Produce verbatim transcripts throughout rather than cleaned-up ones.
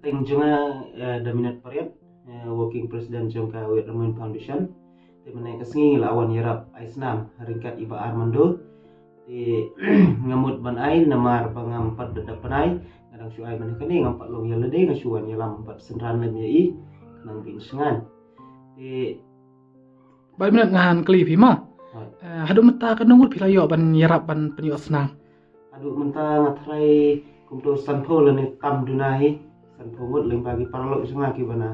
Eng jong nga, eh, Daminat Pariat, eh, working president jong ka Wyrmuin Foundation. Te mynne ka sngi la wan ïarap ai snam ryngkat i Bah Armando. Te nga mut ban ai namar ba ngam pat da pynai, nga dang shu ai mynne kane, ngam pat long ïa lade, nga shu wan ïalam bad synran lem ïa i, khnang ba in sngewthuh. Te Bah Daminat, ngan kylli phi ma. Hoi. Eh, haduh mynta katno ngut phi la ïoh ban ïarap ban pynïoh snam? Haduh mynta nga tharai kumto sanphew lane tam duna hi. Sanphew ngut lyngba ki paralok jong nga kiba na,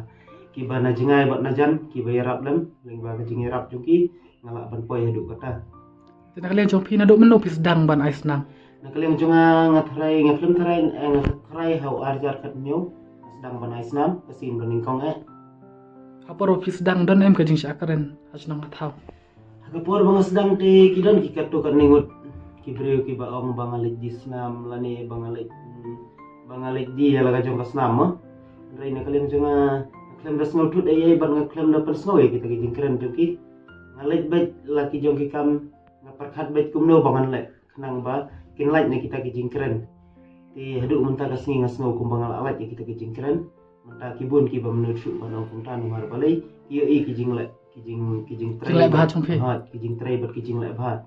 kiba na jngai bad na jan, kiba ïarap lem, lyngba ka jingïarap jong ki nga lah ban poi haduh kata. Te na ka liang jong phi naduh mynno phi sdang ban ai snam? Na ka liang jong nga, nga tharai, nga khlem tharai, eh, nga tharai ha u ar hajar khathynñiew nga sdang ban ai snam, ka sien ba nyngkong eh. Ha por ba phi sdang don em ka jingshah kren ha shnong ha thaw? Ha ka por ba nga sdang te ki don ki katto katne ngut ki briew kiba ong ba nga leit die snam lane ba nga leit, mm, ba nga leit die ïa la ka jong ka snam mo. Hynrei na ka liang jong nga, nga khlem da sngewthuh ei ei bad nga khlem da pynsngew ïa kita ki jingkren jong ki. Nga leit beit la ki jong ki kam, nga pyrkhat beit kumno ba ngan leh khnang ba kin lait na kita ki jingkren. Te haduh mynta ka sngi nga sngew kumba nga lah lait ïa kita ki jingkren. Mynta ki bun kiba mynta shu ban ong kumta namar balei, ki ïohi ki jingleh, ki jing, ki jingtrei. Jingleh bha jong phi. Ha, ki jingtrei bad ki jingleh bha.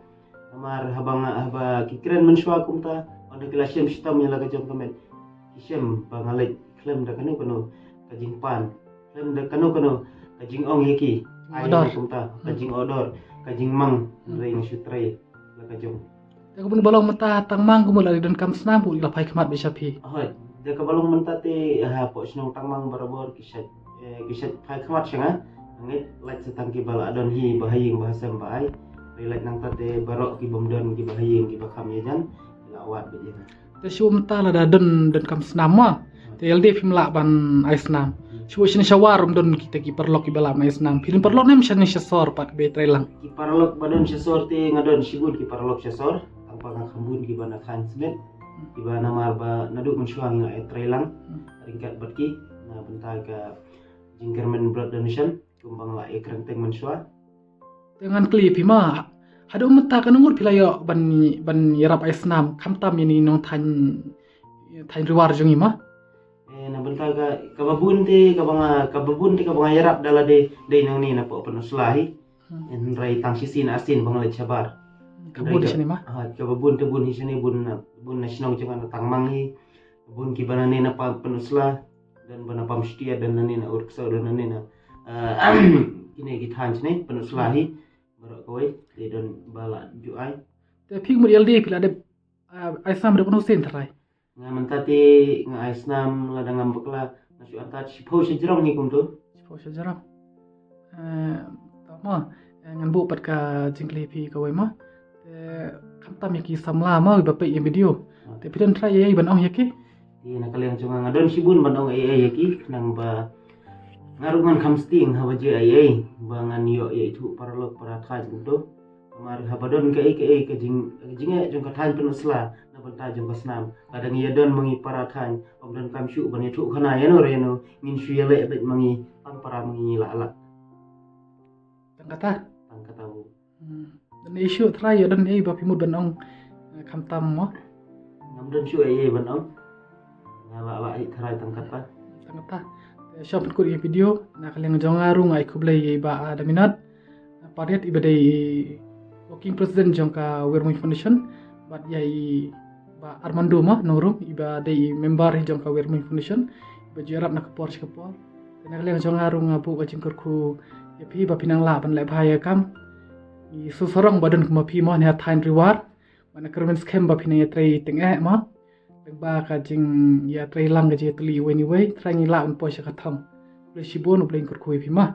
Namar haba nga, haba ki kren mynshuwa kumta, ynda ki la shem shitom ïa la ka jong ka met, ki shem ba nga leit khlem da kano kano ka jingpan, khlem da kano kano ka jingong ïa ki. Ai ordor. Kumta ka jingordor, ka jingmang, hynrei nga shu trei la ka jong. Te kaba long mynta Tangmang kumno, la dei donkam snam kumno, la phai khmat beit sha phi? Hoi, te kaba long mynta te hapoh shnong Tangmang barabor ki shait, eh, ki shait phai khmat sha nga. Ngeit lait sa tang kiba la don hi ba ha ïing ba ha sem ba ai. Te lait nangta te baroh ki bym don, kiba ha ïing kiba kham ïajan, la wad beit ïa nga. Te shu mynta lada don, donkam snam ma, te ïa lade phim lah ban ai snam. Hmm. Shu shane sha War ym don kita ki paralok kiba lah ban ai snam? Phi don paralok ne em shane sha sor pat kiba trei lang? Ki paralok ba don sha sor te nga don shibun ki paralok sha sor. Tang ba nga kham bun kiba na thaiñ Smit, kiba namar ba naduh mynshuwa ngi la ïatrei lang ryngkat bad ki na bynta ka jingkyrmen blood donation, kumba nga la ïakren teng mynshuwa. Te ngan kylli phi ma, haduh mynta katno ngut phi la ïoh ban, ban ïarap ai snam, khamtam ïa ini nongthaiñ, thaiñ Ri War jong ngi ma? Eh, na bynta ka, kaba bun te kaba nga, kaba bun te kaba nga ïarap da lade dei nangne napoh Pynursla hi. Hmm. Hynrei tang shisien arsien ba nga leit shabar. Kaba bun hi shane ma? Ha, kaba bun te bun hi shane, bun na, bun na shnong jong nga na Tangmang hi. Bun kiba nangne na Pynursla, don ba na Pamshutia, don nangne na Urksew, don nangne na, eh, kine ki thaiñ shane Pynursla hi. Baroh kawei te don ba la ju ai. Te phi mut ïa lade phi la dep, eh, ai snam haduh katno sien tharai? Nga mynta te nga ai snam lada ngam bakla, nga shu antad shiphew shajrong hi kumto. Shiphew shajrong. Eh, to mo, eh, ngan buh pat ka jingkylli phi kawei mo. Te khamtam ïa ki samla mo ba peit ïa video. Ah. Te phi don trai ei ei ban ong ïa ki? Te na ka liang jong nga, nga don shibun ban ong ei ei ïa ki, khnang ba nga ruh ngan kham sting haba jia ei ei ba ngan ïoh ïa ithuh paralok para thaiñ kumto. Namar haba don kaei kaei ka jing, ka jingeh jong ka thaiñ Pynursla na bynta jong ka snam, ka dang ïa don ma ngi para thaiñ, ym donkam shuh ban ïathuh khana ïano re ïano, ngin shu ïaleh beit ma ngi, tang para ma ngi lah lah. Tang kata? Tang kata u. Hmm. Don ei shuh trai, ïa don ei ba phi mut ban ong, eh, khamtam mo? Ngam don shuh ei ei ban ong. Nga lah lah hi tharai tang kata. Tang kata. Te sha pynkut ïa video, na ka liang jong nga ruh nga ai khublei ïa i Bah, ah, Daminat. Pariat iba dei i working president jong ka Wyrmuin Foundation, bad ïa i Bah Armando ma Nongrum iba dei i member hi jong ka Wyrmuin Foundation, iba ju ïarap na ka por sha ka por. Te na ka liang jong nga ruh nga buh ka jingkyrkhu ïa phi ba phin nang lah ban leh bha ïa ka kam. I shu sarong ba don kum ma phi mo na thaiñ Ri War. Ba na kyrmen skhem ba phin nang ïatrei teng eh ma. Lyngba ka jingïatrei lang ka jingïatylli iwei na iwei, trai ngi lah ban poi sha ka thong. Khublei shibun, U Blei un kyrkhu ïa phi ma.